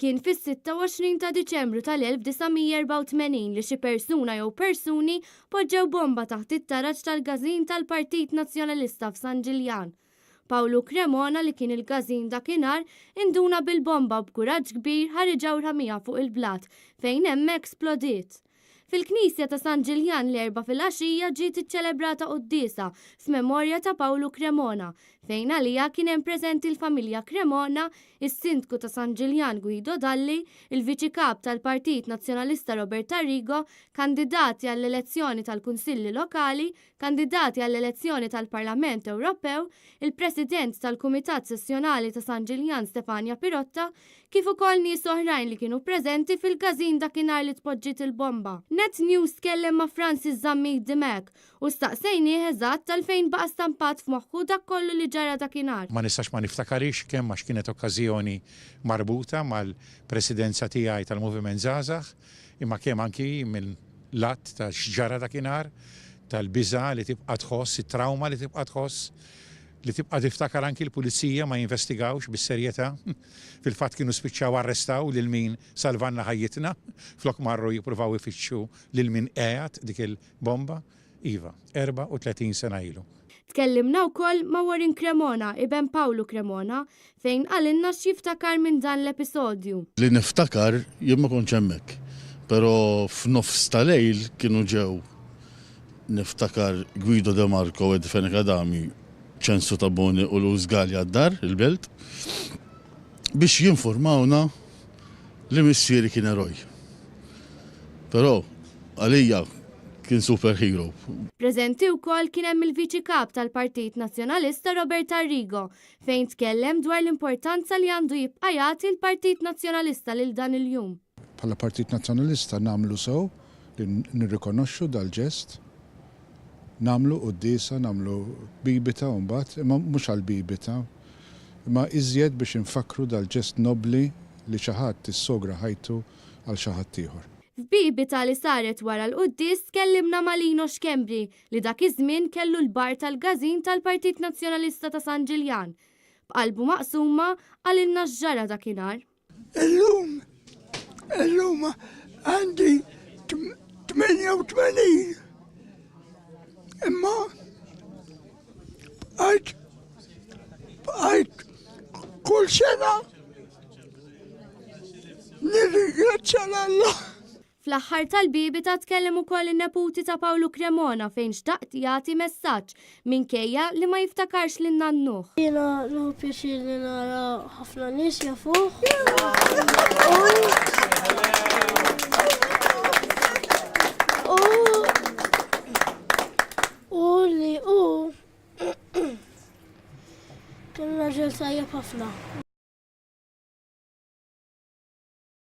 Kien fis-26 ta' Diċembru tal-1984 li xi persuna jew persuni poġġew bomba taħt it-taraġ tal-każin tal-Partit Nazzjonalista f'San Ġiljan. Pawlu Cremona li kien il-każin dakinhar induna bil-bomba u b'kuraġġ kbir ħariġha u ramiha fuq il-blat fejn hemmhekk splodiet. Fil-Knisja ta' San Ġiljan l-Erbgħa filgħaxija ġiet iċċelebrata quddiesa f'memorja ta' Pawlu Cremona, fejn għaliha kien hemm preżenti l-familja Cremona, is-Sindku ta' San Ġiljan Guido Dalli, il-Viċi Kap tal-Partit Nazzjonalista Robert Arrigo, kandidati għall-elezzjoni tal-Kunsilli Lokali, kandidati għall-elezzjoni tal-Parlament Ewropew, il-President tal-Kumitat Sessjonali ta' San Ġiljan Stefania Pirotta, kif ukoll nies oħrajn li kienu preżenti fil-każin dakinhar li tpoġġiet il-bomba. Net News tkellem ma' Francis Zammit Dimech u staqsejnieh eżatt għalfejn baqa' stampat f'moħħu dak kollu li ġara dakinhar. Ma nistax ma niftakarhiex kemm għax kienet okkażjoni marbuta mal-presidenza tiegħi tal-Moviment Żgħażagħ, imma kemm anki minn l-att ta' x'ġara dakinhar, tal-biża' li tibqa' tħoss, it-trawma li tibqa' tħoss, li tibqa' tiftakar anki l-pulizija ma jinvestigawx bis-serjetà. Fil-fatt kienu spiċċaw arrestaw lil min salvalna ħajjitna flok marru jippruvaw ifittxu lil min qiegħed dik il-bomba. Iva, 34 sena ilu. Tkellimna wkoll ma' Warren Cremona, iben Pawlu Cremona, fejn qalilna x'jiftakar minn dan l-episodju. Li niftakar, jien ma kontx hemmhekk, però f'nofs ta' lejl kienu ġew, niftakar Guido De Marco, Eddie Fenech Adami, Ċensu Tabone u Louis Galea d-dar, il-Belt, biex jinfurmawna li missieri kien eroj. Però għalija kien super hero. Preżenti wkoll kien hemm il-Viċi Kap tal-Partit Nazzjonalista Robert Arrigo fejn tkellem dwar l-importanza li għandu jibqa' jagħti l-Partit Nazzjonalista lil dan il-jum. Bħala Partit Nazzjonalista nagħmlu sew li nirrikonoxxu dal-ġest, nagħmlu quddiesa, nagħmlu bibita mbagħad, imma mhux għall-bibita, imma iżjed biex infakkru dal-ġest nobbli li xi ħadd issogra ħajtu għal xi ħadd ieħor. F'bibita li saret wara l-quddies tkellimna ma' Lino Schembri li dak iż-żmien kellu l-bar tal-Każin tal-Partit Nazzjonalista ta' San Ġiljan. B'qalbu maqsuma qalilna x'ġara dakinhar. Illum, illum għandi 88. Imma bqajt bqajt kull sena nirringrazzja l-Alla. Fl-aħħar tal-bibita tkellem ukoll in-neputi ta' Pawlu Cremona fejn xtaqt jagħti messaġġ minkejja li ma jiftakarx lil nannuh. Jiena nieħu pjaċir li nara ħafna nies jafuh. U u li hu kien raġel tajjeb ħafna.